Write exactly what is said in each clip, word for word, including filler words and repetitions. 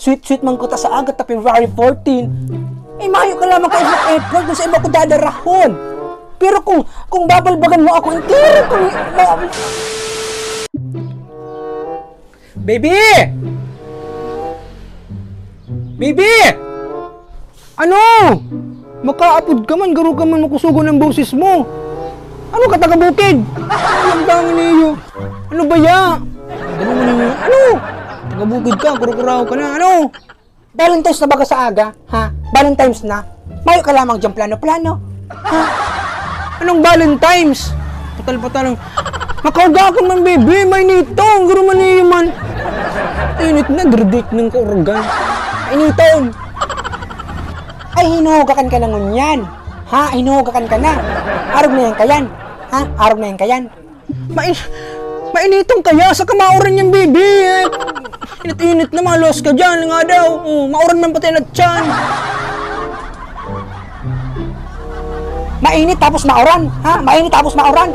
Sweet-sweet man kuta sa aga ta February fourteen. Eh, mayo ka lamang ka-effort-effort kung sa imo ko dadarahon. Pero kung, kung babalbagan mo ako, entero kung ma-, Baby! Baby! Ano? Makaapod ka man, garo ka man makusogon ang boses mo. Ano ka, taga-bukid? Ang dami niyo. Ano ba ya? Ano mo niyo? Ano? Taga-bukid ka, kuro-kuraw ka na. Ano? Valentine's na baga sa aga, ha? Valentine's na. Mayo ka lamang diyang plano-plano. Ha? Anong Valentine's? Patal-patal ang, "Makauga ka man, baby, mainiton, garo man iyo man." Init na, dredek ng kaurgan. Mainiton. Ay, hinuhugakan ka na ngunyan. Ha? Hinuhugakan ka na. Arog na yan kayan. Ha? Arog na yan kayan. Mai-, mainiton kaya sa kamauran niyang baby. Eh, init-init na, malos ka dyan, nga daw. Oh, mauran man pati na tiyan. Mainit tapos mauran, ha? Mainit tapos mauran.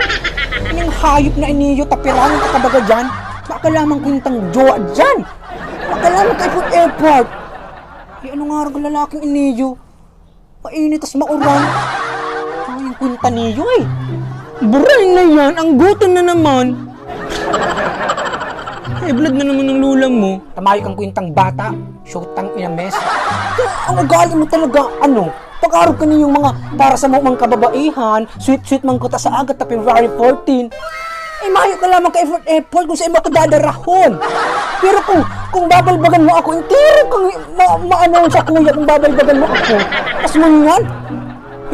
Ining hayop na iniyo, tapiran, kakabaga dyan. Baka lamang kwintang jowa dyan. Baka lamang ka-effort-effort. Eh, ano nga rag lalaking iniyo? Mainit tas mauran. Ay, yung kwinta niyo eh. Buray na yan, ang gutom na naman. High blood na naman ng lola mo. Tamayo kang kwintang bata, shotang ina mes. Ang ugali mo talaga, ano? Pag-arog ka niyong mga para sa mga kababaihan, sweet-sweet man kuta sa aga ta February fourteen. Eh, mayo ka lamang ka-effort-effort kung sa imo ko dadarahon. Pero kung, kung babalbagan mo ako, entero kang ma-, maano sa kuya kung babalbagan mo ako. Mas man yan,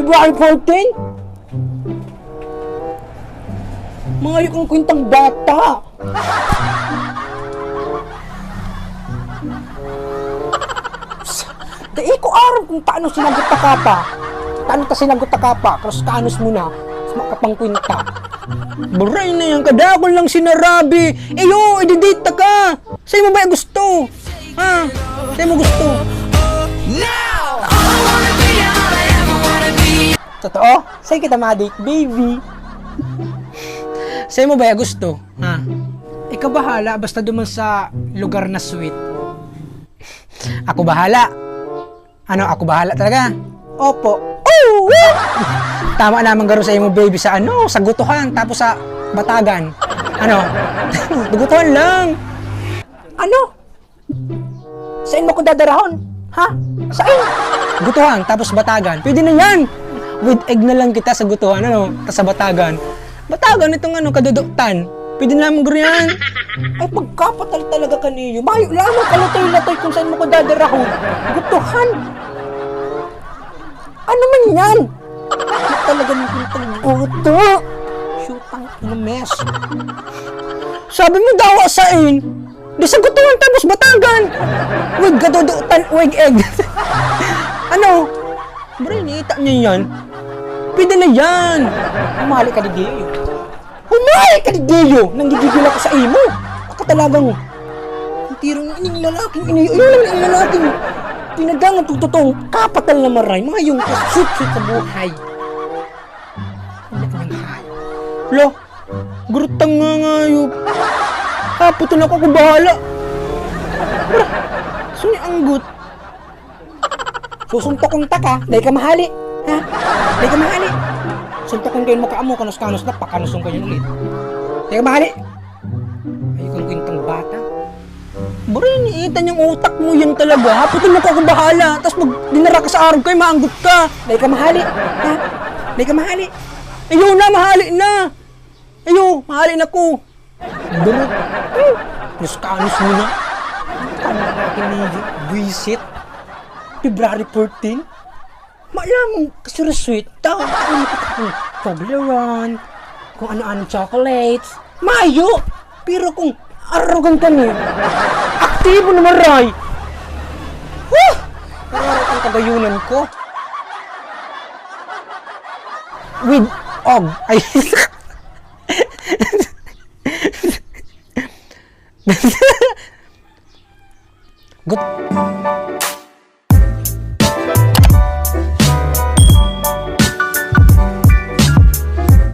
February fourteen? Mayo kang kwentang bata. Dai ko aram kung taano sinagot ta ka pa. Taano ta sinagot ta ka pa? Kanos-kanos mo na. Sa mga kapangkwenta. Buray na yan, kadakol lang sinarabi. Iyo, ididate ta ka. Sa'yo mo ba gusto? Ha? Sa'yo mo gusto? Totoo? Sa'yo kita ma-date, baby. Sa'yo mo ba gusto? Ha? Ikaw bahala, basta duman sa lugar na sweet. Ako bahala. Ano, ako bahala talaga? Opo. Oh! Tama naman garo sa imo, baby, sa ano, sa Gutuhan, tapos sa Batagan. Ano? Gutuhan lang. Ano? Sain mo ko dadarahon? Ha? Sain? Gutuhan, tapos Batagan. Pwede na yan! With egg na lang kita sa Gutuhan, ano? Tas sa Batagan. Batagan, itong ano, kadudutan. Pwede naman garo yan. Ay, pagkapatal talaga kaniyo. Mayo lamang kalatoy-latoy kung saan mo ko dadarahon. Gutuhan. Ano man yan? Talaga ng pintang guto. Shotang ina mes. Sabi mo dawa sain? Di sa Gutuhan tapos Batagan. Wig kadudutan, wig egg. Ano? Bro, iniita niya yan. Pwede na yan. Humali ka, Didiyo. Humali ka, Didiyo! Nanggigigil ako sa imo. Baka talagang tirong ining lalaking ini, ayun lang, ining lalaking pinadangan tong totoong kapatal na maray. Mayong kasutsit sa buhay. Anak ng hayop. Lo, gurutang nga ngayo. Haputon ako, ako bahala. Bra, suni anggot. Susuntokon ta ka, dai ka mahali. Ha? Dai ka mahali. Suntokon kayo mo kaamo, kanos-kanos na, pakanoson kayo ulit. Dai ka mahali. Ay, kang kwentang bata. Bro, iniita niyang utak mo yan talaga. Haputin mo ka, ako bahala. Tapos pag dinara ka sa arog kayo, maanggot ka. Dai ka mahali. Ha? Dai ka mahali. Ayaw na, mahali na. Ayo, mahali na ko. Durot. Diyos ka, anos mo na. Tama ka, Kiniyo. Buwisit. February fourteen? Malamang kasuraswit. Tawag ka ng Toblerone. Kung ano-ano chocolates. Mayo! Pero kung arogan ka ni, aktibo na maray. Huh! Nararot ang kagayunan ko. With og. Ay.